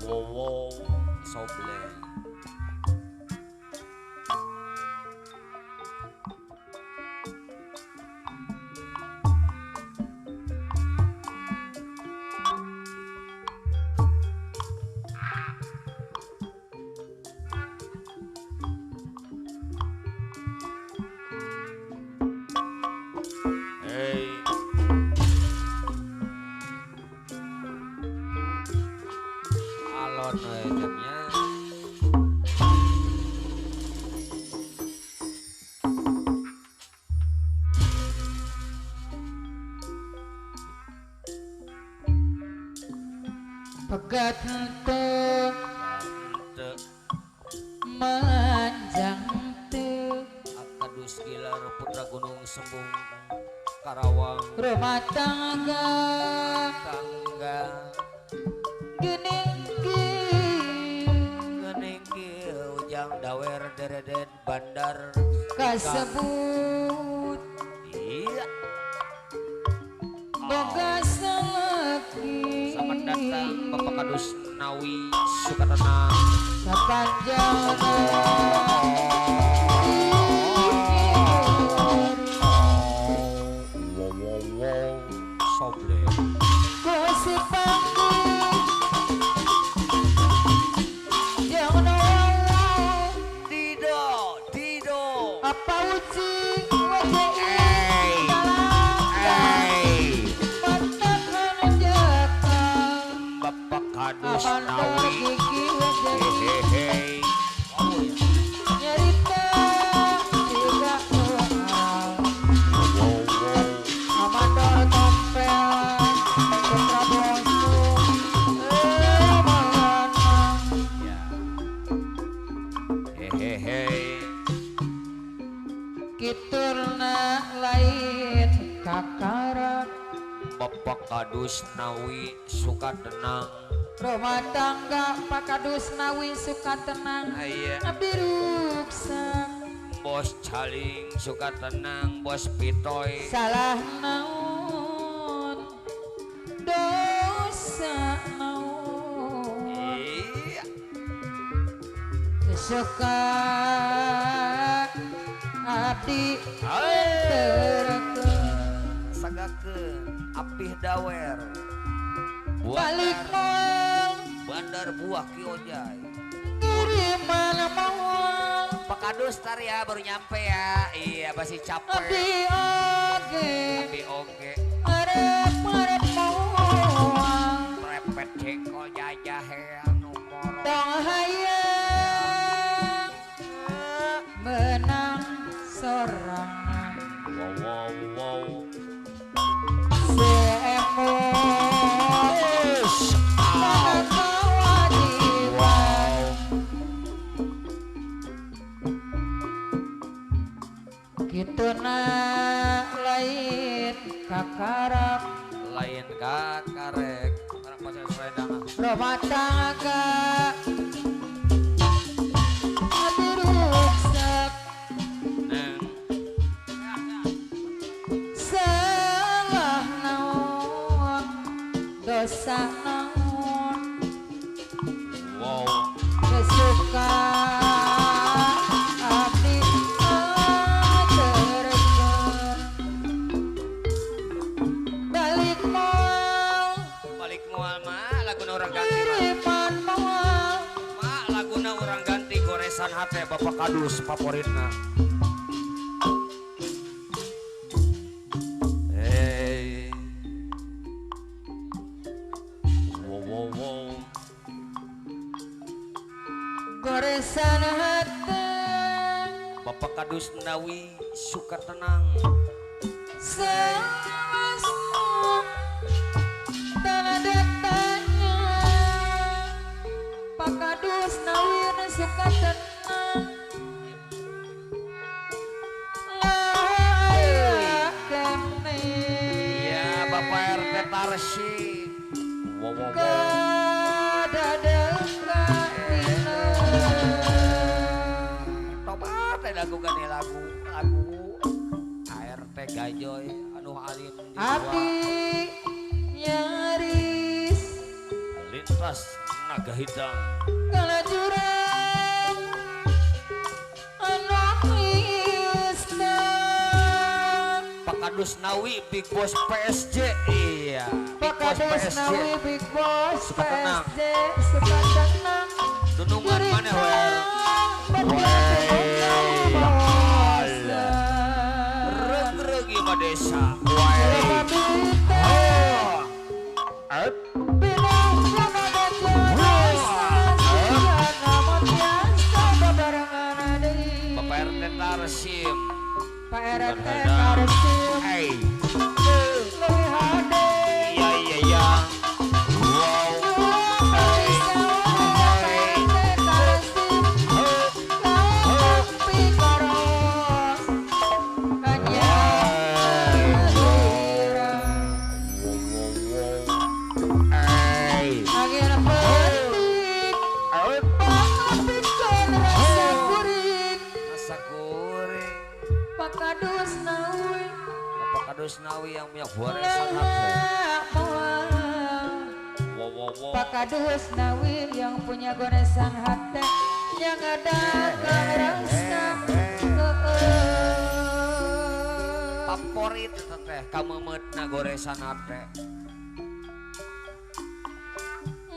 Wow wow wow soble. Pegat henteu manjang teu Kadus Gilar Putra Gunung Sembung Karawang rumah tangga tangga geuning kieu ujang dawer dereden bandar kasebut iya boga salaki. Selamat datang Bapak Kadus Nawi Sukatenang sapanjang wow wow wow soble Dido Dido apa uci Bapak Kadus Nawi hehehe nyerita tidak soal Amandor tompel putra bongsu ya hehehe kiturna lain kakarak Bapak Kadus Nawi suka tenang rumah tangga Pak Kadus Nawi suka tenang abdi ruksak bos caling suka tenang bos pitoy salah naon dosa naon iya suka abdi terkeun sagakeun apih dawer balik moal bandar buah Ki Ojai kiriman moal Pak Kadus tar ya baru nyampe ya iya masih capek abdi oge abdi oge arep-arep moal prepet jengkol jajahe anu moro tong hayang menang sorangan wow wow wow kituna lain kakarek lain kakarek orang pasar Selendang rumah tangga abdi ruksak salah naon dosa naon wow kesuka abdi terkeun balik moal mah laguna urang ganti kiriman moal mah laguna urang ganti goresan hate Bapak Kadus favoritna. Hey wow wow wow goresan hate Bapak Kadus Nawi suka tenang tanda tanya Pak Kadus Nawi suka tenang layak kene iya Bapak RT Tarsi wow wow wow tobat lagu gane lagu lagu ART Gajoy anu alim abdi nyaris lintas Naga Hitam. Kala jurang anu Islam. Pak Kadus Nawi Big Boss PSG. Iya. Pak Kadus Nawi Big Boss PSG suka tenang. Dunungan mana wer? Reg-reg ieu desa. Bapak RT Tarsim. Pak RT Tarsim. Iya iya iya. Wow. Kadus Nawi yang punya goresan hati. Wow, wow, wow. Pak Kadus Nawi yang punya goresan hati yang ada rasa favorit teteh kamu metna goresan hati.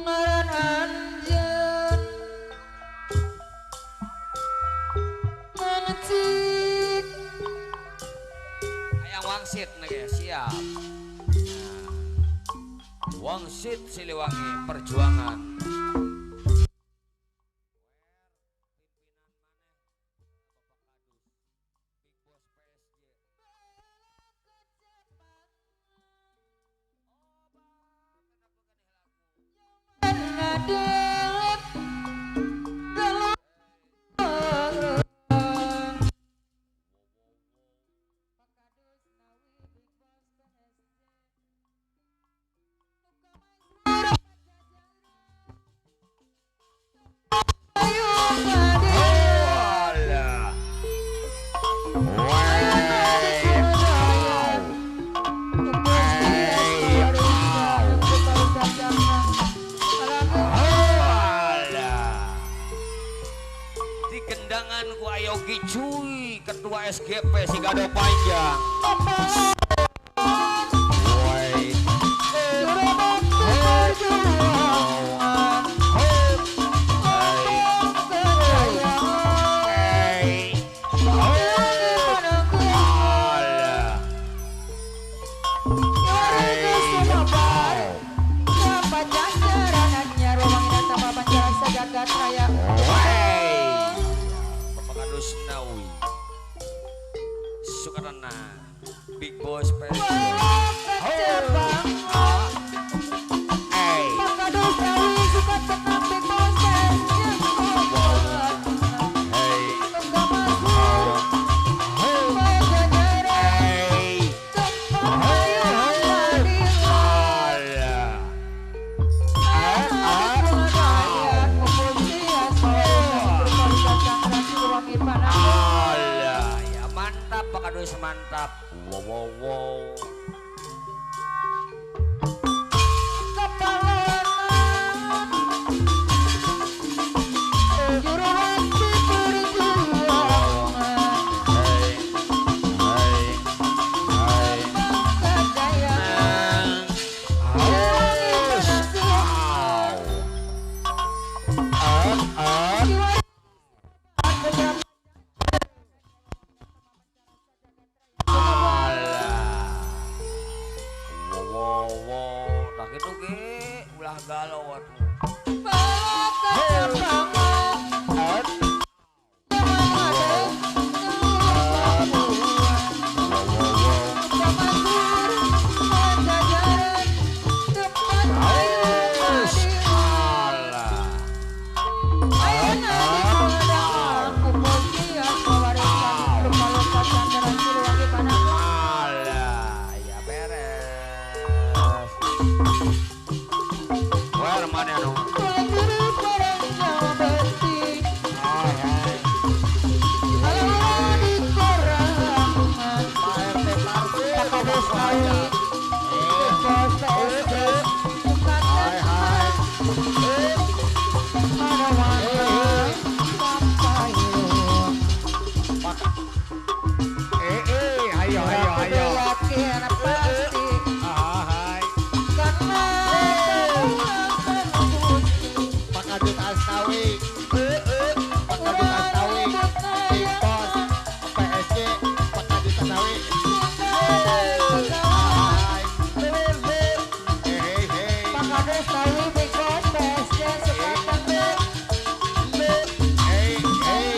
Ngaran anjeun ngancik Wangsit nih siap. Nah, Wangsit Siliwangi perjuangan. Ku Ayogi cuy ketua SGP Sigado Panjang. Woi. Nawi Sukarena Big Boss PSG. Mantap. Wow wow wow. Galau atuh. Ya beres. Astawi, Pak Kadus Astawi, Big Boss PSG, Pak Kadus Astawi. Hai, hey hey. Pak Kadus Astawi, Big Boss PSG, Sukatenang. Hey hey.